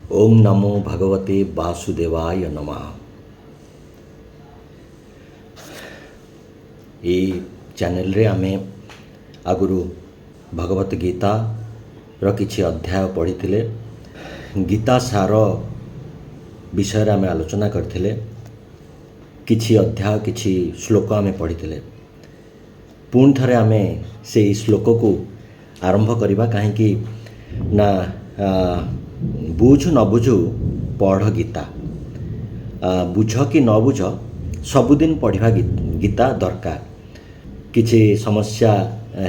ଓಂ ନମୋ ଭଗବତେ ବାସୁଦେବାୟ ନମଃ। ଏଇ ଚ୍ୟାନେଲରେ ଆମେ ଆଗରୁ ଭଗବତ ଗୀତାର କିଛି ଅଧ୍ୟାୟ ପଢ଼ିଥିଲେ। ଗୀତା ସାର ବିଷୟରେ ଆମେ ଆଲୋଚନା କରିଥିଲେ। କିଛି ଅଧ୍ୟାୟ, କିଛି ଶ୍ଲୋକ ଆମେ ପଢ଼ିଥିଲେ। ପୁଣି ଥରେ ଆମେ ସେଇ ଶ୍ଲୋକକୁ ଆରମ୍ଭ କରିବା, କାହିଁକି ନା ବୁଝୁ ନ ବୁଝୁ ପଢ଼ ଗୀତା। ବୁଝ କି ନ ବୁଝ, ସବୁଦିନ ପଢ଼ିବା ଗୀତା ଦରକାର। କିଛି ସମସ୍ୟା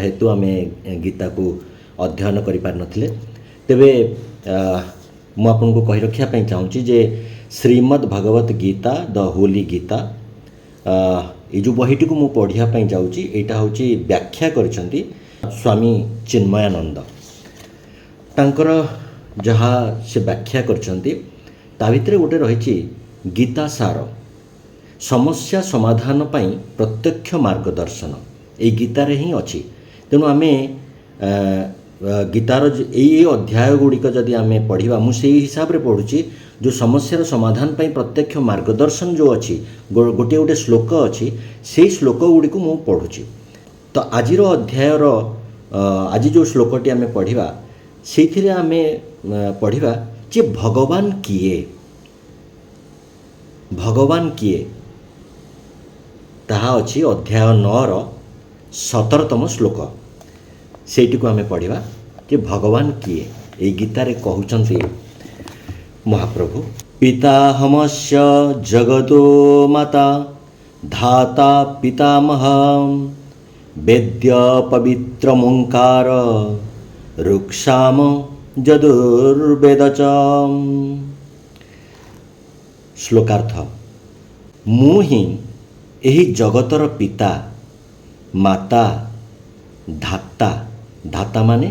ହେତୁ ଆମେ ଗୀତାକୁ ଅଧ୍ୟୟନ କରିପାରିନଥିଲେ। ତେବେ ମୁଁ ଆପଣଙ୍କୁ କହି ରଖିବା ପାଇଁ ଚାହୁଁଛି ଯେ ଶ୍ରୀମଦ୍ ଭଗବତ ଗୀତା, ଦ ହୋଲି ଗୀତା, ଏଇ ଯେଉଁ ବହିଟିକୁ ମୁଁ ପଢ଼ିବା ପାଇଁ ଯାଉଛି, ଏଇଟା ହେଉଛି ବ୍ୟାଖ୍ୟା କରିଛନ୍ତି ସ୍ୱାମୀ ଚିନ୍ମୟାନନ୍ଦ। ତାଙ୍କର ଯାହା ସେ ବ୍ୟାଖ୍ୟା କରିଛନ୍ତି, ତା ଭିତରେ ଗୋଟେ ରହିଛି ଗୀତା ସାର, ସମସ୍ୟା ସମାଧାନ ପାଇଁ ପ୍ରତ୍ୟକ୍ଷ ମାର୍ଗଦର୍ଶନ ଏଇ ଗୀତାରେ ହିଁ ଅଛି। ତେଣୁ ଆମେ ଗୀତାର ଏଇ ଏଇ ଅଧ୍ୟାୟ ଗୁଡ଼ିକ ଯଦି ଆମେ ପଢ଼ିବା, ମୁଁ ସେଇ ହିସାବରେ ପଢ଼ୁଛି, ଯେଉଁ ସମସ୍ୟାର ସମାଧାନ ପାଇଁ ପ୍ରତ୍ୟକ୍ଷ ମାର୍ଗଦର୍ଶନ ଯେଉଁ ଅଛି, ଗୋଟିଏ ଗୋଟିଏ ଶ୍ଲୋକ ଅଛି, ସେଇ ଶ୍ଲୋକ ଗୁଡ଼ିକୁ ମୁଁ ପଢ଼ୁଛି। ତ ଆଜିର ଅଧ୍ୟାୟର ଆଜି ଯେଉଁ ଶ୍ଲୋକଟି ଆମେ ପଢ଼ିବା, ସେଇଥିରେ ଆମେ ପଢ଼ିବା ଯେ ଭଗବାନ କିଏ। ଭଗବାନ କିଏ, ତାହା ଅଛି ଅଧ୍ୟାୟ 9ର 17ତମ ଶ୍ଲୋକ। ସେଇଟିକୁ ଆମେ ପଢ଼ିବା ଯେ ଭଗବାନ କିଏ। ଏଇ ଗୀତାରେ କହୁଛନ୍ତି ମହାପ୍ରଭୁ, ପିତାହମସ୍ୟ ଜଗତୋ ମାତା ଧାତା ପିତାମହ ବେଦ୍ୟ ପବିତ୍ରମୋଙ୍କାର ଋକ୍ସାମ ଯଦୁର୍ବେଦ ଚ। ଶ୍ଲୋକାର୍ଥ, ମୁଁ ହିଁ ଏହି ଜଗତର ପିତା, ମାତା, ଧାତା। ଧାତା ମାନେ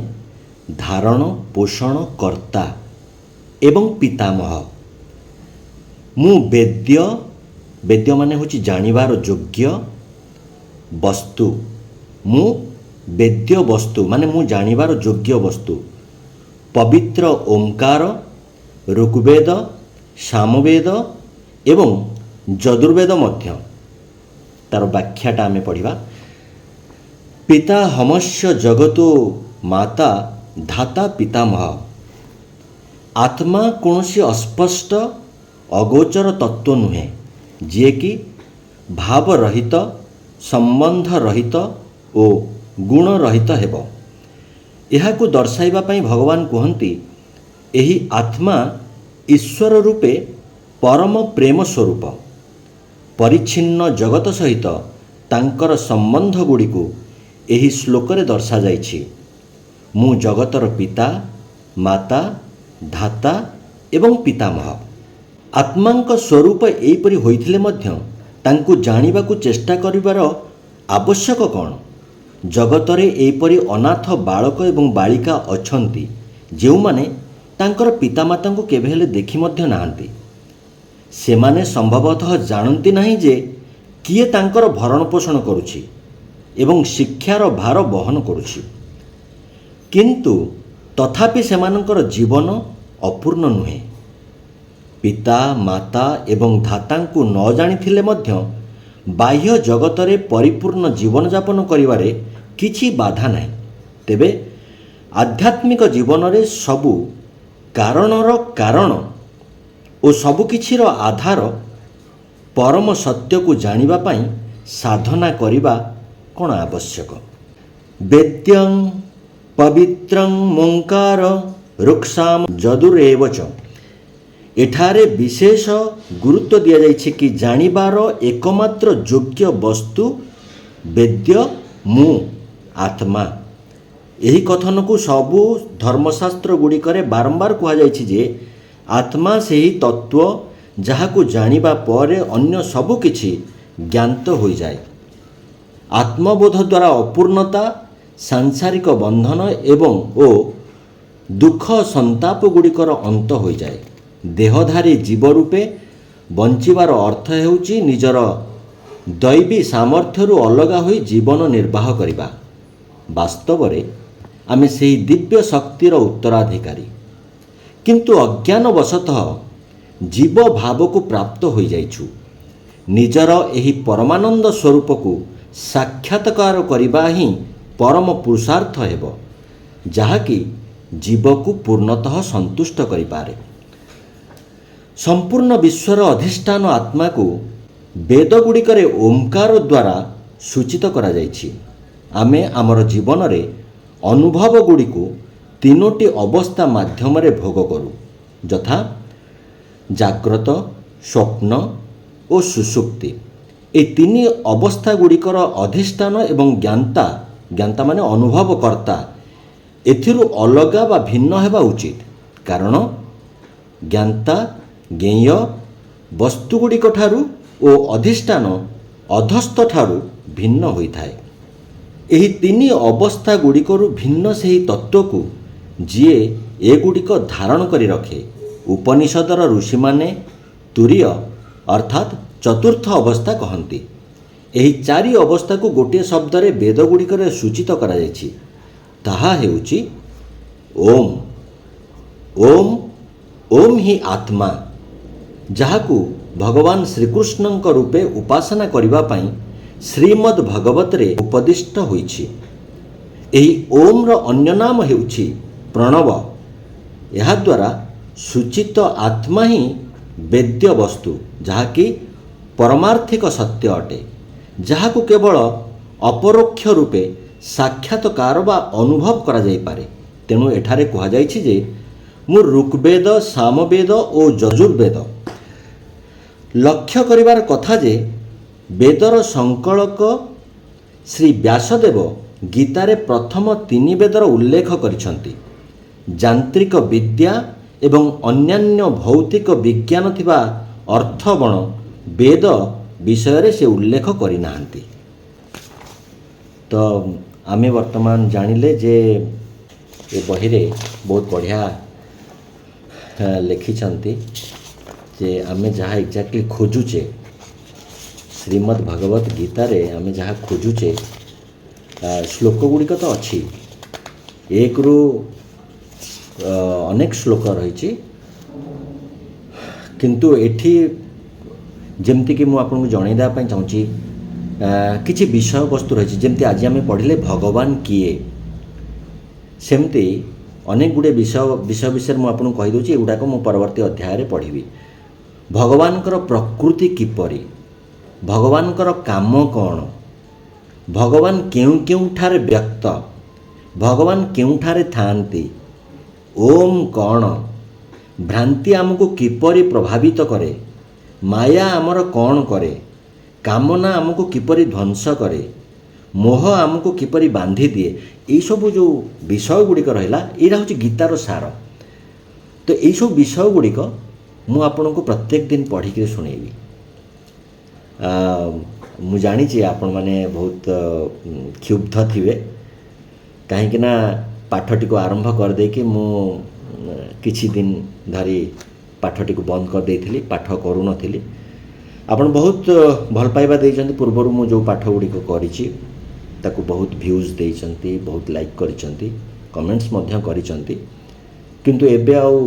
ଧାରଣ ପୋଷଣ କର୍ତ୍ତା, ଏବଂ ପିତାମହ। ମୁଁ ବେଦ୍ୟ, ବେଦ୍ୟ ମାନେ ହେଉଛି ଜାଣିବାର ଯୋଗ୍ୟ ବସ୍ତୁ। ମୁଁ ବେଦ୍ୟ ବସ୍ତୁ ମାନେ ମୁଁ ଜାଣିବାର ଯୋଗ୍ୟ ବସ୍ତୁ। ପବିତ୍ର ଓମ୍କାର, ଋଗ୍ବେଦ, ସାମବେଦ ଏବଂ ଯଜୁର୍ବେଦ ମଧ୍ୟ। ତାର ବ୍ୟାଖ୍ୟାଟା ଆମେ ପଢ଼ିବା। ପିତା ହମସ୍ୟ ଜଗତୋ ମାତା ଧାତା ପିତାମହ। ଆତ୍ମା କୌଣସି ଅସ୍ପଷ୍ଟ ଅଗୋଚର ତତ୍ତ୍ୱ ନୁହେଁ, ଯିଏକି ଭାବରହିତ, ସମ୍ବନ୍ଧ ରହିତ ଓ ଗୁଣରହିତ ହେବ। ଏହାକୁ ଦର୍ଶାଇବା ପାଇଁ ଭଗବାନ କୁହନ୍ତି, ଏହି ଆତ୍ମା ଈଶ୍ୱର ରୂପେ ପରମ ପ୍ରେମ ସ୍ୱରୂପ। ପରିଚ୍ଛିନ୍ନ ଜଗତ ସହିତ ତାଙ୍କର ସମ୍ବନ୍ଧ ଗୁଡ଼ିକୁ ଏହି ଶ୍ଲୋକରେ ଦର୍ଶାଯାଇଛି। ମୁଁ ଜଗତର ପିତା, ମାତା, ଧାତା ଏବଂ ପିତାମହ। ଆତ୍ମାଙ୍କ ସ୍ୱରୂପ ଏହିପରି ହୋଇଥିଲେ ମଧ୍ୟ ତାଙ୍କୁ ଜାଣିବାକୁ ଚେଷ୍ଟା କରିବାର ଆବଶ୍ୟକ କ'ଣ? ଜଗତରେ ଏହିପରି ଅନାଥ ବାଳକ ଏବଂ ବାଳିକା ଅଛନ୍ତି, ଯେଉଁମାନେ ତାଙ୍କର ପିତାମାତାଙ୍କୁ କେବେ ହେଲେ ଦେଖି ମଧ୍ୟ ନାହାନ୍ତି। ସେମାନେ ସମ୍ଭବତଃ ଜାଣନ୍ତି ନାହିଁ ଯେ କିଏ ତାଙ୍କର ଭରଣ ପୋଷଣ କରୁଛି ଏବଂ ଶିକ୍ଷାର ଭାର ବହନ କରୁଛି। କିନ୍ତୁ ତଥାପି ସେମାନଙ୍କର ଜୀବନ ଅପୂର୍ଣ୍ଣ ନୁହେଁ। ପିତା, ମାତା ଏବଂ ଧାତାଙ୍କୁ ନ ଜାଣିଥିଲେ ମଧ୍ୟ ବାହ୍ୟ ଜଗତରେ ପରିପୂର୍ଣ୍ଣ ଜୀବନଯାପନ କରିବାରେ କିଛି ବାଧା ନାହିଁ। ତେବେ ଆଧ୍ୟାତ୍ମିକ ଜୀବନରେ ସବୁ କାରଣର କାରଣ ଓ ସବୁକିଛିର ଆଧାର ପରମ ସତ୍ୟକୁ ଜାଣିବା ପାଇଁ ସାଧନା କରିବା କ'ଣ ଆବଶ୍ୟକ? ବେଦ୍ୟଂ ପବିତ୍ରଂ ଓଙ୍କାର ଋକ୍ସାମ ଯଦୁରେବ ଚ। ଏଠାରେ ବିଶେଷ ଗୁରୁତ୍ୱ ଦିଆଯାଇଛି କି ଜାଣିବାର ଏକମାତ୍ର ଯୋଗ୍ୟ ବସ୍ତୁ ବେଦ୍ୟ ମୁଁ ଆତ୍ମା। ଏହି କଥନକୁ ସବୁ ଧର୍ମଶାସ୍ତ୍ର ଗୁଡ଼ିକରେ ବାରମ୍ବାର କୁହାଯାଇଛି ଯେ ଆତ୍ମା ସେହି ତତ୍ତ୍ୱ ଯାହାକୁ ଜାଣିବା ପରେ ଅନ୍ୟ ସବୁ କିଛି ଜ୍ଞାତ ହୋଇଯାଏ। ଆତ୍ମବୋଧ ଦ୍ୱାରା ଅପୂର୍ଣ୍ଣତା, ସାଂସାରିକ ବନ୍ଧନ ଏବଂ ଓ ଦୁଃଖ ସନ୍ତାପ ଗୁଡ଼ିକର ଅନ୍ତ ହୋଇଯାଏ। ଦେହଧାରୀ ଜୀବ ରୂପେ ବଞ୍ଚିବାର ଅର୍ଥ ହେଉଛି ନିଜର ଦୈବୀ ସାମର୍ଥ୍ୟରୁ ଅଲଗା ହୋଇ ଜୀବନ ନିର୍ବାହ କରିବା। ବାସ୍ତବରେ ଆମେ ସେହି ଦିବ୍ୟ ଶକ୍ତିର ଉତ୍ତରାଧିକାରୀ। କିନ୍ତୁ ଅଜ୍ଞାନବଶତଃ ଜୀବ ଭାବକୁ ପ୍ରାପ୍ତ ହୋଇଯାଇଛୁ। ନିଜର ଏହି ପରମାନନ୍ଦ ସ୍ୱରୂପକୁ ସାକ୍ଷାତକାର କରିବା ହିଁ ପରମ ପୁରୁଷାର୍ଥ ହେବ, ଯାହାକି ଜୀବକୁ ପୂର୍ଣ୍ଣତଃ ସନ୍ତୁଷ୍ଟ କରିପାରେ। ସମ୍ପୂର୍ଣ୍ଣ ବିଶ୍ୱର ଅଧିଷ୍ଠାନ ଆତ୍ମାକୁ ବେଦଗୁଡ଼ିକରେ ଓମ୍କାର ଦ୍ୱାରା ସୂଚିତ କରାଯାଇଛି। ଆମେ ଆମର ଜୀବନରେ ଅନୁଭବ ଗୁଡ଼ିକୁ ତିନୋଟି ଅବସ୍ଥା ମାଧ୍ୟମରେ ଭୋଗ କରୁ, ଯଥା ଜାଗ୍ରତ, ସ୍ୱପ୍ନ ଓ ସୁଷୁପ୍ତି। ଏହି ତିନି ଅବସ୍ଥା ଗୁଡ଼ିକର ଅଧିଷ୍ଠାନ ଏବଂ ଜ୍ଞାତା, ଜ୍ଞାତା ମାନେ ଅନୁଭବକର୍ତ୍ତା, ଏଥିରୁ ଅଲଗା ବା ଭିନ୍ନ ହେବା ଉଚିତ, କାରଣ ଜ୍ଞାତା ଜ୍ଞେୟ ବସ୍ତୁଗୁଡ଼ିକ ଠାରୁ ଓ ଅଧିଷ୍ଠାନ ଅଧସ୍ଥ ଠାରୁ ଭିନ୍ନ ହୋଇଥାଏ। ଏହି ତିନି ଅବସ୍ଥା ଗୁଡ଼ିକରୁ ଭିନ୍ନ ସେହି ତତ୍ତ୍ୱକୁ ଯିଏ ଏଗୁଡ଼ିକ ଧାରଣ କରି ରଖେ, ଉପନିଷଦର ଋଷିମାନେ ତୁରୀୟ ଅର୍ଥାତ୍ ଚତୁର୍ଥ ଅବସ୍ଥା କହନ୍ତି। ଏହି ଚାରି ଅବସ୍ଥାକୁ ଗୋଟିଏ ଶବ୍ଦରେ ବେଦଗୁଡ଼ିକରେ ସୂଚିତ କରାଯାଇଛି, ତାହା ହେଉଛି ଓମ୍। ଓମ୍, ଓମ୍ ହିଁ ଆତ୍ମା, ଯାହାକୁ ଭଗବାନ ଶ୍ରୀକୃଷ୍ଣଙ୍କ ରୂପେ ଉପାସନା କରିବା ପାଇଁ ଶ୍ରୀମଦ୍ ଭଗବତରେ ଉପଦିଷ୍ଟ ହୋଇଛି। ଏହି ଓମ୍ର ଅନ୍ୟ ନାମ ହେଉଛି ପ୍ରଣବ। ଏହାଦ୍ୱାରା ସୂଚିତ ଆତ୍ମା ହିଁ ବେଦ୍ୟ ବସ୍ତୁ, ଯାହାକି ପରମାର୍ଥିକ ସତ୍ୟ ଅଟେ, ଯାହାକୁ କେବଳ ଅପରୋକ୍ଷ ରୂପେ ସାକ୍ଷାତକାର ବା ଅନୁଭବ କରାଯାଇପାରେ। ତେଣୁ ଏଠାରେ କୁହାଯାଇଛି ଯେ ମୁଁ ଋଗ୍ବେଦ, ସାମବେଦ ଓ ଯଜୁର୍ବେଦ। ଲକ୍ଷ୍ୟ କରିବାର କଥା ଯେ ବେଦର ସଂକଳକ ଶ୍ରୀ ବ୍ୟାସଦେବ ଗୀତାରେ ପ୍ରଥମ ତିନି ବେଦର ଉଲ୍ଲେଖ କରିଛନ୍ତି। ଯାନ୍ତ୍ରିକ ବିଦ୍ୟା ଏବଂ ଅନ୍ୟାନ୍ୟ ଭୌତିକ ବିଜ୍ଞାନ ଥିବା ଅର୍ଥବଣ ବେଦ ବିଷୟରେ ସେ ଉଲ୍ଲେଖ କରିନାହାନ୍ତି। ତ ଆମେ ବର୍ତ୍ତମାନ ଜାଣିଲେ ଯେ ଏ ବହିରେ ବହୁତ ବଢ଼ିଆ ଲେଖିଛନ୍ତି ଯେ ଆମେ ଯାହା ଏକ୍ଜାକ୍ଟଲି ଖୋଜୁଛେ, ଶ୍ରୀମଦ୍ ଭଗବତ ଗୀତାରେ ଆମେ ଯାହା ଖୋଜୁଛେ, ଶ୍ଲୋକ ଗୁଡ଼ିକ ତ ଅଛି, 1ରୁ ଅନେକ ଶ୍ଲୋକ ରହିଛି, କିନ୍ତୁ ଏଠି ଯେମିତିକି ମୁଁ ଆପଣଙ୍କୁ ଜଣାଇ ଦେବା ପାଇଁ ଚାହୁଁଛି, କିଛି ବିଷୟବସ୍ତୁ ରହିଛି। ଯେମିତି ଆଜି ଆମେ ପଢ଼ିଲେ ଭଗବାନ କିଏ, ସେମିତି ଅନେକ ଗୁଡ଼ିଏ ବିଷୟ ବିଷୟରେ ମୁଁ ଆପଣଙ୍କୁ କହିଦେଉଛି। ଏଗୁଡ଼ାକ ମୁଁ ପରବର୍ତ୍ତୀ ଅଧ୍ୟାୟରେ ପଢ଼ିବି। ଭଗବାନଙ୍କର ପ୍ରକୃତି କିପରି, ଭଗବାନଙ୍କର କାମ କ'ଣ, ଭଗବାନ କେଉଁ କେଉଁଠାରେ ବ୍ୟକ୍ତ, ଭଗବାନ କେଉଁଠାରେ ଥାଆନ୍ତି, ଓମ୍ କ'ଣ, ଭ୍ରାନ୍ତି ଆମକୁ କିପରି ପ୍ରଭାବିତ କରେ, ମାୟା ଆମର କ'ଣ କରେ, କାମନା ଆମକୁ କିପରି ଧ୍ୱଂସ କରେ, ମୋହ ଆମକୁ କିପରି ବାନ୍ଧି ଦିଏ, ଏଇସବୁ ଯେଉଁ ବିଷୟ ଗୁଡ଼ିକ ରହିଲା, ଏଇଟା ହେଉଛି ଗୀତାର ସାର। ତ ଏଇସବୁ ବିଷୟ ଗୁଡ଼ିକ ମୁଁ ଆପଣଙ୍କୁ ପ୍ରତ୍ୟେକ ଦିନ ପଢ଼ିକିରି ଶୁଣେଇବି। ମୁଁ ଜାଣିଛି ଆପଣମାନେ ବହୁତ କ୍ଷୁବ୍ଧ ଥିବେ, କାହିଁକିନା ପାଠଟିକୁ ଆରମ୍ଭ କରିଦେଇକି ମୁଁ କିଛି ଦିନ ଧରି ପାଠଟିକୁ ବନ୍ଦ କରିଦେଇଥିଲି, ପାଠ କରୁନଥିଲି। ଆପଣ ବହୁତ ଭଲ ପାଇବା ଦେଇଛନ୍ତି। ପୂର୍ବରୁ ମୁଁ ଯେଉଁ ପାଠ ଗୁଡ଼ିକ କରିଛି ତାକୁ ବହୁତ ଭ୍ୟୁଜ୍ ଦେଇଛନ୍ତି, ବହୁତ ଲାଇକ୍ କରିଛନ୍ତି, କମେଣ୍ଟସ୍ ମଧ୍ୟ କରିଛନ୍ତି। କିନ୍ତୁ ଏବେ ଆଉ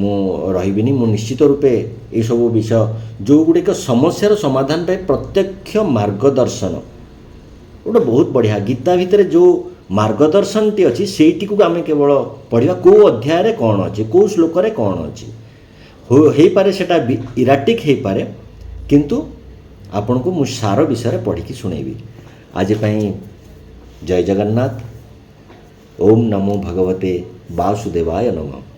ମୁଁ ରହିବିନି। ମୁଁ ନିଶ୍ଚିତ ରୂପେ ଏଇସବୁ ବିଷୟ ଯେଉଁଗୁଡ଼ିକ ସମସ୍ୟାର ସମାଧାନ ପାଇଁ ପ୍ରତ୍ୟକ୍ଷ ମାର୍ଗଦର୍ଶନ, ଗୋଟେ ବହୁତ ବଢ଼ିଆ ଗୀତା ଭିତରେ ଯେଉଁ ମାର୍ଗଦର୍ଶନଟି ଅଛି ସେଇଟିକୁ ଆମେ କେବଳ ପଢ଼ିବା। କେଉଁ ଅଧ୍ୟାୟରେ କ'ଣ ଅଛି, କେଉଁ ଶ୍ଲୋକରେ କ'ଣ ଅଛି, ହେଇପାରେ ସେଇଟା ଇରାଟିକ୍ ହେଇପାରେ, କିନ୍ତୁ ଆପଣଙ୍କୁ ମୁଁ ସାର ବିଷୟରେ ପଢ଼ିକି ଶୁଣେଇବି। ଆଜି ପାଇଁ ଜୟ ଜଗନ୍ନାଥ। ଓମ୍ ନମୋ ଭଗବତେ ବାସୁଦେବାୟ ନମଃ।